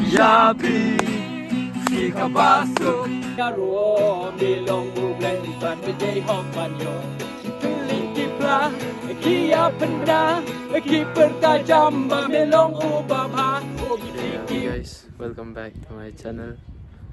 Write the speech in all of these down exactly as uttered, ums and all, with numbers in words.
Yabi, si ka basuk. Karo, mi long u bleng ban mi dei hok ban yo. Ki pla, ki ya penda, ki perta jamba mi long u baba. Hey guys, welcome back to my channel.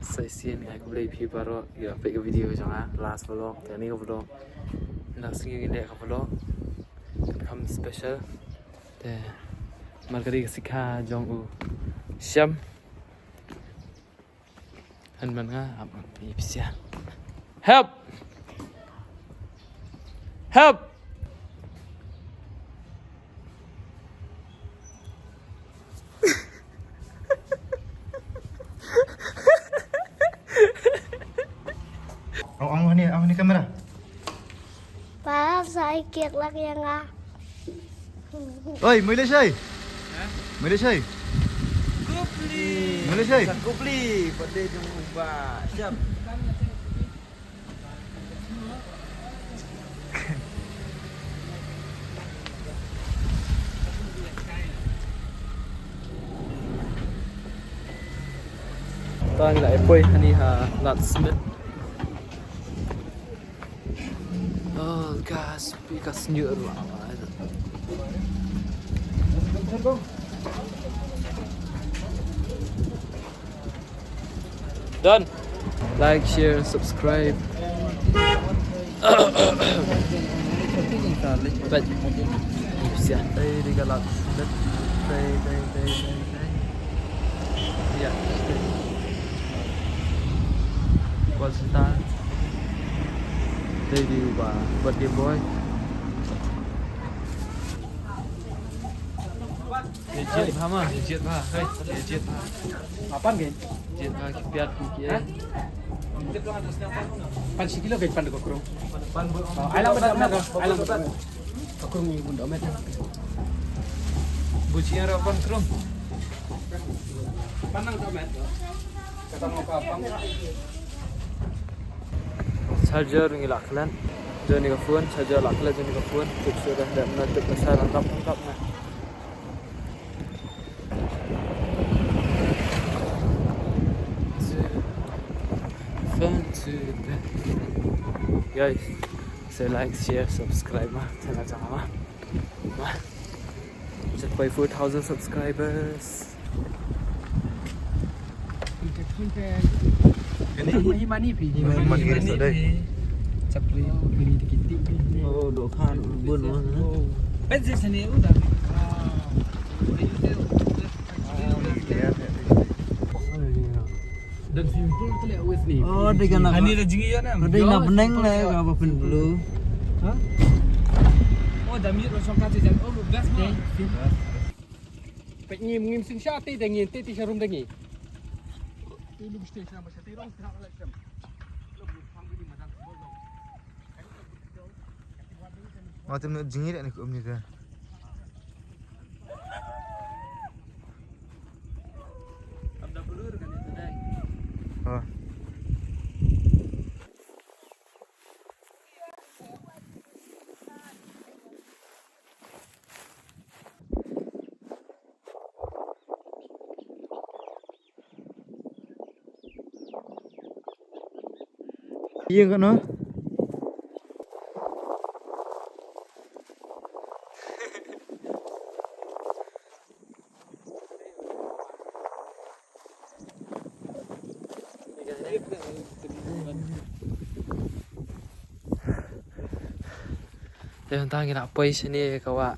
Sa shisien nga ai khublei phi baroh ïa peit ka video jong nga, last vlog, te kane ka vlog. Nang sngi ngin leh ka vlog. Kam special. Te mar ka dei ka sikha jong u Shem. Han man nga ap ap ip sia. Help! Help! Ong ong ni ong ni kamera. Parap sa ikit lak ïa nga. Oi, Malaysia. Malaysia. Kupli. Malaysia. Kupli, pada jumpa. Siap. Tang la epoi hani ha Lad Smit. Oh, gas, pi gas nyur la. Done. Like, share, subscribe. But, yeah. Dei, dei, dei, dei, dei. Yeah. What's that? Dei, dei, ba, birthday boy. Ye jied bha ma, ye jied bha. Hey, ye jied bha. Apan ke? Jied bha ki piat ki ki. Pan shi kilo ke pan ko krung. Ai lang ba met. Ai lang ba met. Ko krung ni bun da met. Bu jied ra pan krung. Pan nang da met. Kata mo ka pan. Charger ngi la klet. Jong ni ka phone, charger la klet jong ni ka phone. Tip shuh dah, dah na tip na sa rangkap rangkap na. Phone to the guys, so like, share, subscribe ma. Channel jong nga ma. Ma. Just by four thousand subscribers. Himani phi. Himani phi, sorry. Chapli. Himani dikit. Oh, dokan bun. Ben sini udah. Dan simple tu leh wes ni. Oh, dia kena. Ani dah jingi ya nam. Dia nak beneng lah, apa pun blue. Ha? Oh, dah minit rosong kaca jam. Oh, gas mah. Pek ngim ngim sing sha te dangi te ti sharum dangi. Te lu biste sha ma sha te rong sha la sham. Lu bu phang ni ma dang bol dong. Ma tem no jingi ni ku um ni ka. Am da blur kan itu dai. Oh. Ïeng katno? Te mynta ngi la poi shane ka wah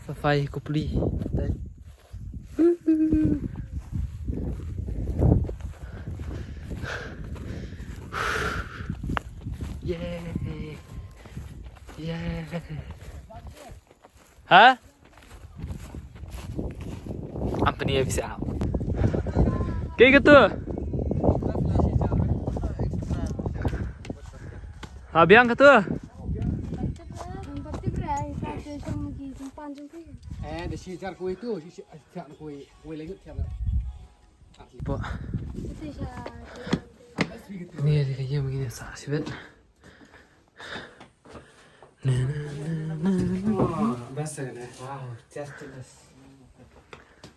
safai Kupli. Yay. Yay. Ha? Am pynïap ïa phi sha. Kaei kata? Ha biang kata? Eh, da shi jar kawei tu, shi shi jar kawei, kawei lagi tiap. Pok. Ni ada kayu begini sa sibet. Na, na, na, na, na. Best eh. Wow, just this.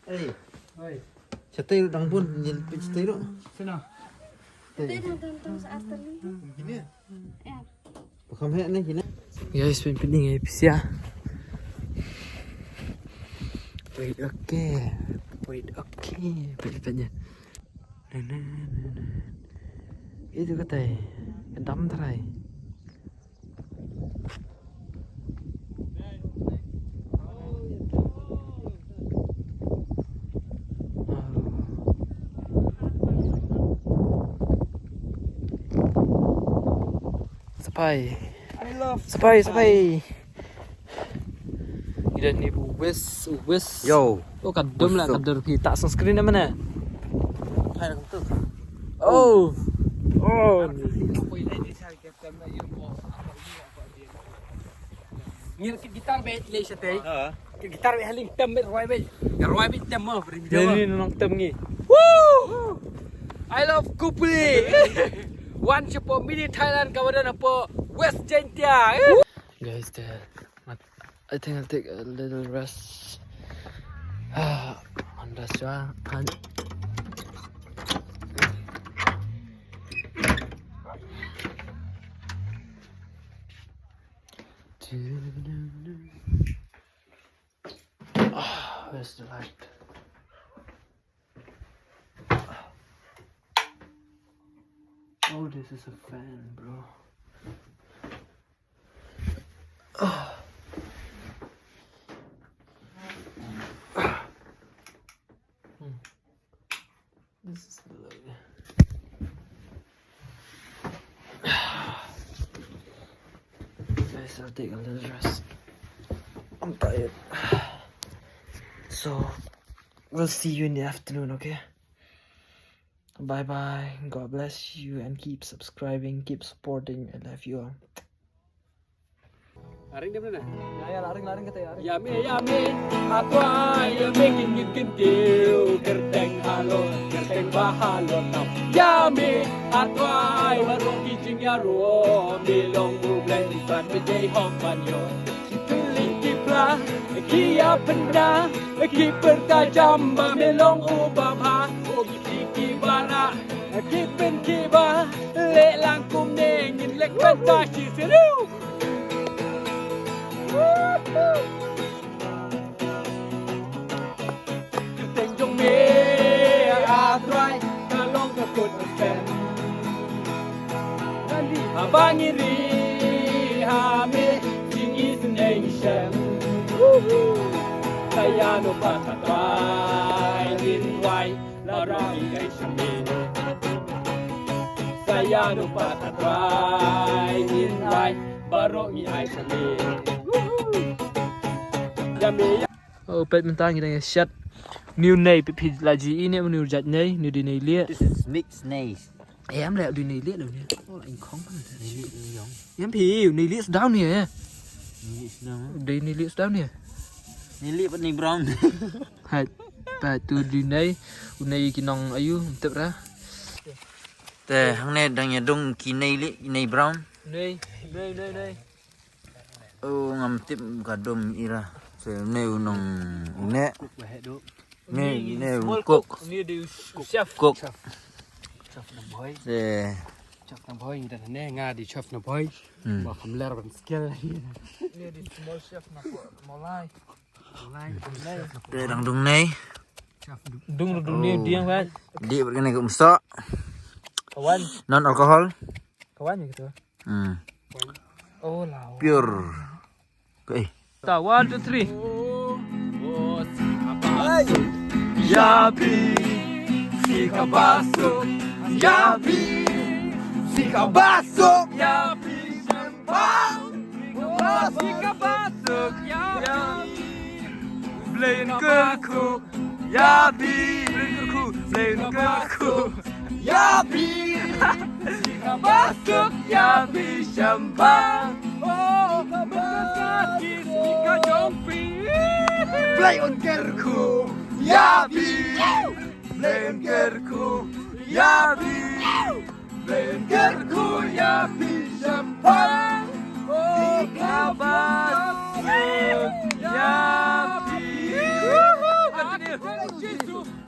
Hey, hey. Chatai dang bun, nyil pi chatai dong. Sino? Chatai dang tang sa arteli. Gini. Ya. Pakam hek ni gini. Guys, pin pin ni pisia. Wait, okay. Wait, okay. Pin pin ni. Na, na, na, na. Itu katai. Kedam trai. Sapai. I love Sapai, sapai. Ida ni bu wis, wis. Yo. Oh, ka dum la, ka dur phi tak sunscreen mana? Hai, nak tu. Oh. Oh. Ngir ki gitar be le shatei. Ha. Ki gitar be haling tem be roi be. Ya roi be tem mo bri. Ni ni nong tem ngi. Woo! I love Kupli. Wan shapo mini Thailand ka wadan hapo West Jaintia. Guys, there. I think I'll take a little rest. Ah, on the strong. Ah, where's the light? Oh, this is a fan, bro. Ah. Hmm. This is the light. Guys, I'll take a little rest. I'm tired. So, we'll see you in the afternoon, okay? Bye bye. God bless you and keep subscribing, keep supporting. I love you all. Aring dem na. Ya, ya, laring, laring kata ya. Ya me, ya me, atwai ya me kin ngin kin tiu, kerteng halor, kerteng bahalor tau. Ya me, atwai baroh ki jingyaroh, me long u bleng san me jai hok ban yo. Ki pynlih ki pla, ki ya pynda, ki pyrta jam ba me long u babha. O ki ki barak, ki pynkiba, leh lang kumne ngin leh kata shi siriu. Kyrteng jong me, a Trai, ka long ka kut ka pen. Haba ngi ri ha me, jingïaseng shen. Sa ïa no pat a Trai, ngin wai. Baroh ngi ai sha me. Sa ïa no pat a Trai ngin ai. Baroh ngi ai sha me. Ïa me ïa. Oh, peit mynta ngi dang ïa shet. New nei phi phi la ji i ne new jait nei, new dei nei lieh. This is mixed nei. Em leh dei nei lieh dei ne. Oh, la ing khong. Nei lieh ïong. Em phi nei lieh sdang ne. Nei lieh sdang. Dei nei lieh sdang ne. Nei lieh pat nei brown. Hai, pa tu dei nei, u nei ki nong ayu, tip ra. Te hangne dang ïa dung ki nei li, ki nei brown. Nei, nei, nei, nei. Oh, ngam tip ka dum ira. Te nei u nong u ne. Nei, nei u cook. Nei di chef. Cook. Chef na boy. Te chef na boy ngi da ne nga di chef na boy. Hmm. Ba kham ler ban skill. Nei di small chef na ko, molai. Te dang dung nei. Dung dung nei diang wan. Di bad kane ka umsa. Kawan. Non alcohol. Kawan gitu. Hmm. Oh, lawan. Pure. Okay. Ta, one, two, three. Yabi, sika basuk. Yabi, sika basuk. Yabi, sika basuk. Yabi. Blein kyrkhu, yabi, blein kyrkhu, blein kyrkhu. Yabi, basuk, yabi, shamba. Oh, basuk, yabi, shamba. Blei un kyrkhu ïa phi. Blei un kyrkhu ïa phi. Blei un kyrkhu ïa phi shaphang. Oh, kaba ïa phi.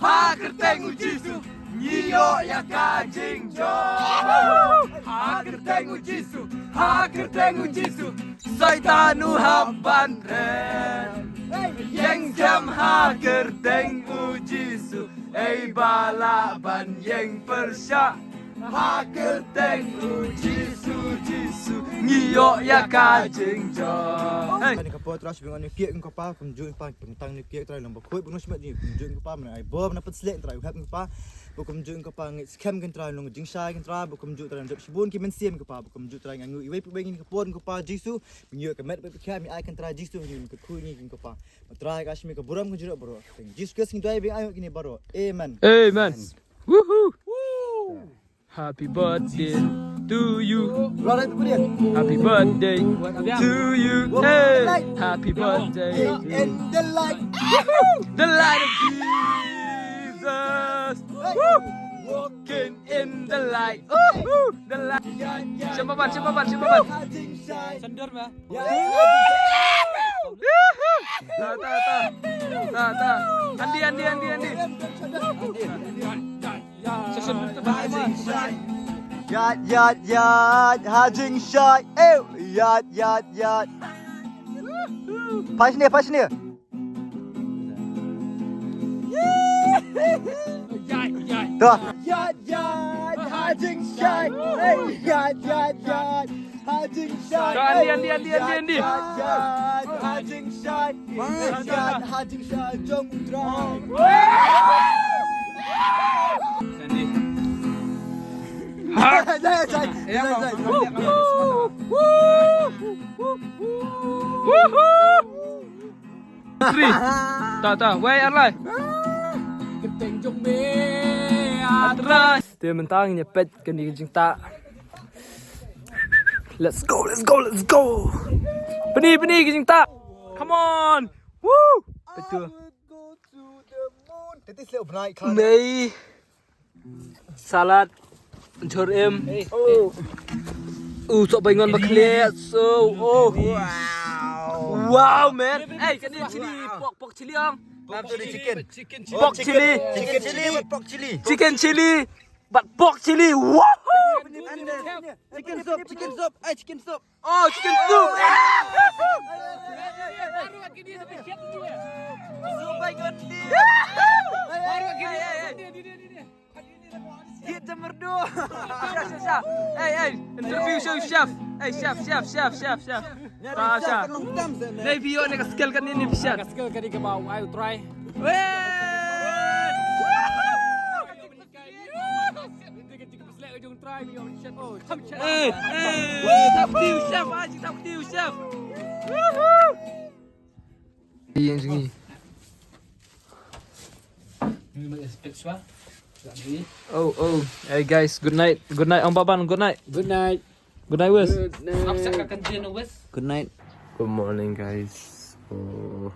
Ha kyrteng u Jisu ngi ïoh ïa ka jingjop. Ha kyrteng u Jisu, ha kyrteng u Jisu, Soitan u hap ban ren. Ïeng jam ha kyrteng u Jisu, ei ba lah ban ïeng pyrshah. Ha kyrteng u Jisu, Jisu, ngi ïoh ïa ka jingjop. Hey. Kane ka por Trai shibun ïa ki, ïa ki pa, kumjuh ïa ki pa, pynthang ïa ki Trai long ba khuid, bun smet ïa ki, kumjuh ïa ki pa, mynta ai bor, mynta pynsleh Trai, u hep ïa ki pa, ba kumjuh ïa ki pa, ngi skhem kin Trai long jingshai kin Trai, ba kumjuh Trai jop shibun ki mynsiem ïa ki pa, ba kumjuh Trai ngi ngi iwei pa iwei ïa ki por ïa ki pa Jisu, ngi ïoh ka met ba ka mi ai kin Trai Jisu, ngi ka khuid ïa ki pa. Ba Trai ka shim ka burom ka jingïarap baroh. Thank you, Jisu Khrist ngi duwai ba ai kine baroh. Amen. Amen. Woohoo. Happy birthday to you. Run it, put it. Happy birthday to you. Hey, happy birthday. In the light. The light of Jesus. Woo! Walking in the light. Woohoo! The light. Shambaban, shambaban, shambaban. Sandor ma. Ta, ta, ta. Ta, ta. Andi, andi, andi, andi. Ïaid, ïaid, ïaid, ha jingshai, ew, ïaid, ïaid, ïaid. Phai shane, phai shane. To. Ïaid, ïaid, ha jingshai, ew, ïaid, ïaid, ïaid. Ha jingshai. Ka Andi, Andi, Andi, Andi, Andi. Ïaid, ïaid, ha jingshai. Ïaid, ïaid, ha jingshai jong U Trai. Andi. Ha. Jai, jai, jai, jai. Three. Ta, ta, wei, ar lai. Kyrteng jong me, A Trai. Te mynta ngin ïa peit kane ka jingtah. Let's go, let's go, let's go. Pyni, pyni ka jingtah. Come on. Woo. Peit tu. Mei. Salad. Jhur im. Oh. U sok baingon ba khlieh. So, oh. Wow. Wow, man. Hey, kane chili, pork, pork chili ong. Pork chili. Chicken. Pork chili. Chicken chili, pork chili. Chicken chili. But pork chili. Woohoo! Chicken soup, chicken soup. Hey, chicken soup. Oh, chicken soup. Soup baingon. Hey, hey, hey. Git da merdu. Chef, chef, chef. Hey, hey, interview chef, chef. Hey, chef, chef, chef, chef, chef. Ah, chef. Maybe you ne ka skill kane ne, chef. Ka skill kane kaba ai U Trai. Weh! Hey, hey, tap you, chef. Ai, tap you, chef. Woohoo! Ïa jong ngi. Oh, oh. Hey guys, good night. Good night, Ong Baban. Good night. Good night. Good night, Wes. Good night. Good night. Good morning, guys. Oh.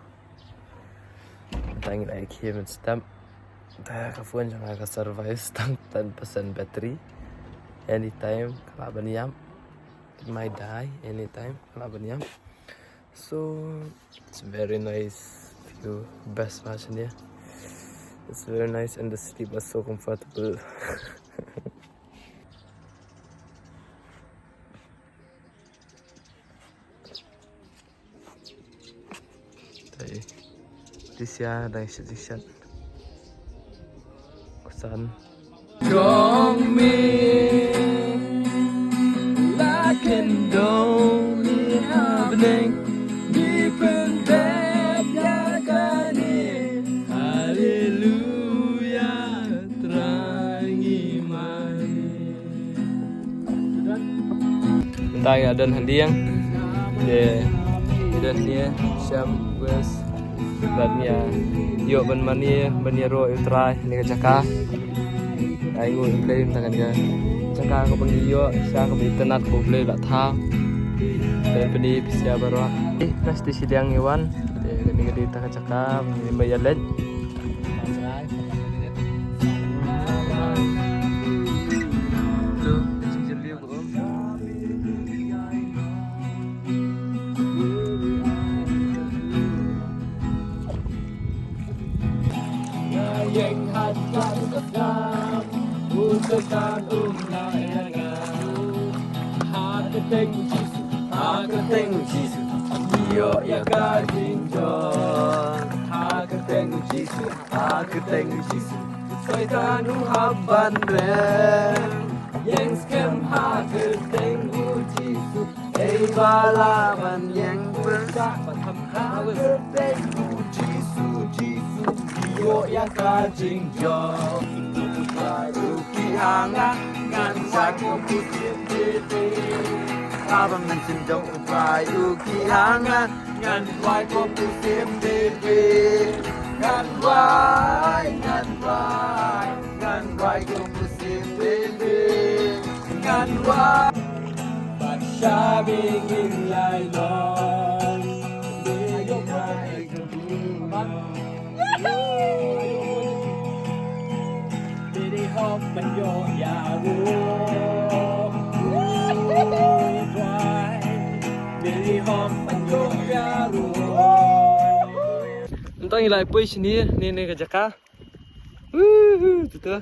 Tang ïa ki mynstep. Te ka phone jong nga ka survive tang ten percent battery. Anytime ka lah ban ïap. It might die anytime ka lah ban ïap. So it's very nice view, best view shane. It's very nice and the sleep was so comfortable. Dei. Dei sia dang shet shet. Kusan. Jong me la kyndong me ha bneng, me pyndep ïa kane. Haleluya, Trai ngi mane. Mynta ngi la don ha lieng. Te ngi don hangne, Shem, Wes. Bad ngi ïoh ban mane, ban ïaroh ïa U Trai ha kane ka jaka. Ai nguh ïa U Blei mynta kane ka jaka kaba ngi ïoh, sha kaba itynnad kaba U Blei u la thaw. Te pyni phi sha baroh. Eh, ka sdei shiliang ngi wan. Te ka Ni ka dei ta ka jaka ba ngin ïa leit. Ha ka kyrteng u Jisu, ha ka kyrteng u Jisu, ïoh ïa ka jingjop. Ha ka kyrteng u Jisu, ha ka kyrteng u Jisu, Soitan u hap ban rem. Ïeng skhem ha ka kyrteng u Jisu, ei ba lah ban ïeng pyrshah. Ha ka kyrteng u Jisu, Jisu, ïoh ïa ka jingjop. Ki ha nga, ngan sa kum ki siem dei dei. Haba men sien jong u Trai u ki ha nga, ngan duwai kum ki siem dei dei. Ngan duwai, ngan duwai, ngan duwai kum ki siem dei dei. Ngan duwai. Bad sha ba ngin ïai long. Mynta ngi la poi shane ne ne ka jaka. Woohoo, tu tu.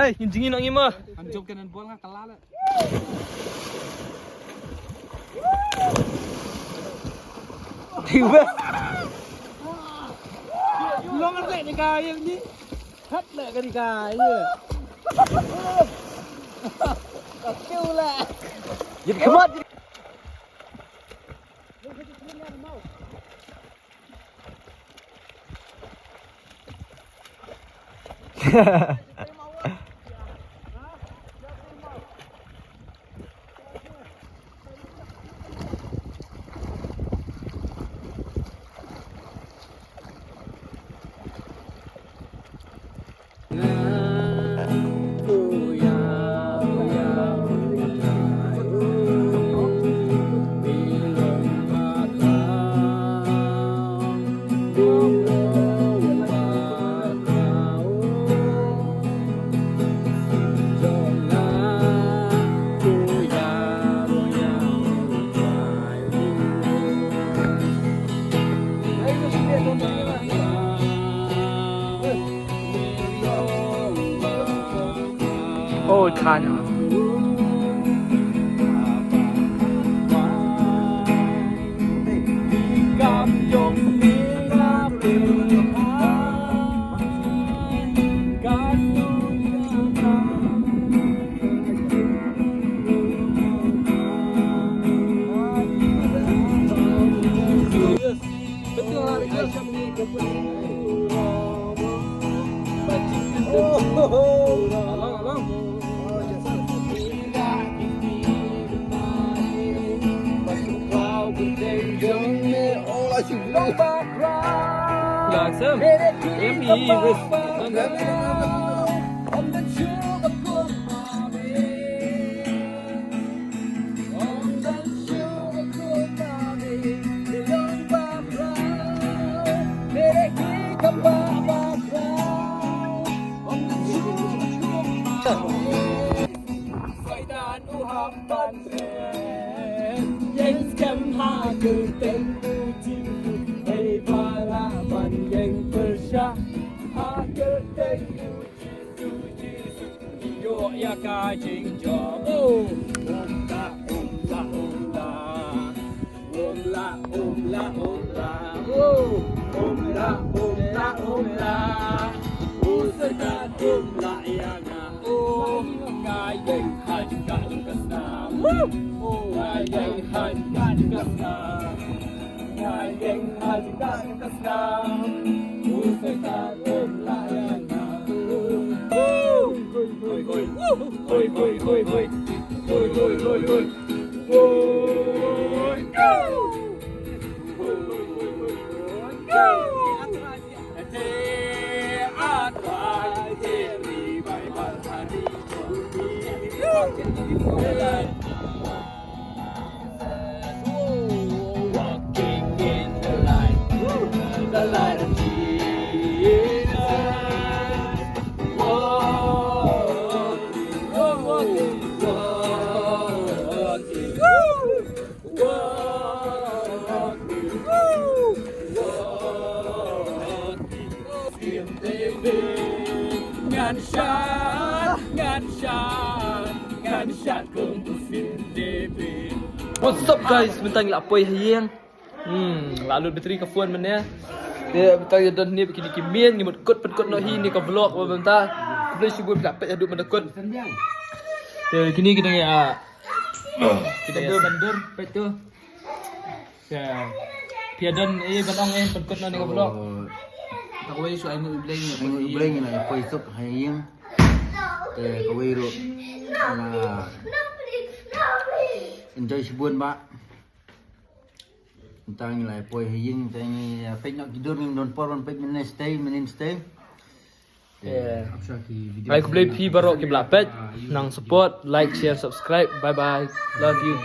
Ei, ngin jingin ong ngi mo. An jop kan an bol nga kala le. Tiba. Long an le ni ka ye ni. Hat le ka ni ka ye. Ka tiu le. Jit kemat. Oh, Tanya. Langsam. Em i wis. Ïoh ïa ka jingjop. Oh. Um la, um la, um la. Um la, um la, um la. Oh. Um la, um la, um la. U Soitan um la ïa nga. Oh. Nga ïeng ha jingkah jong ka snam. Woo. Oh. Nga ïeng ha jingkah jong ka snam. Shat, ngan shat, ngan shat kum u Cindy Bean. What's up guys? Mynta ngi la poi ha ïing. Hmm, la lut battery ka phone mynne. Te mynta ngi don hangne bad kine ki mien, ngi mut kut pynkut noh hi ne ka vlog ba mynta. Khublei shibun phi la peit haduh mynta kut. Te kine ki dang ïa, ki dang ïa sandur, peit tu. Te phi don ei ban ong ei pynkut noh ne ka vlog. Te kawei shu ai nguh U Blei, ai nguh U Blei ngi la poi suk ha ïing. Te kawei ruh ngi la enjoy shibun bah. Mynta ngi la poi ha ïing, te ngi peit noh ki dur, ngim don por ban peit mynne stay, mynne stay. Ai khublei phi baroh kiba la peit, nang support, like, share, subscribe. Bye bye. Love you.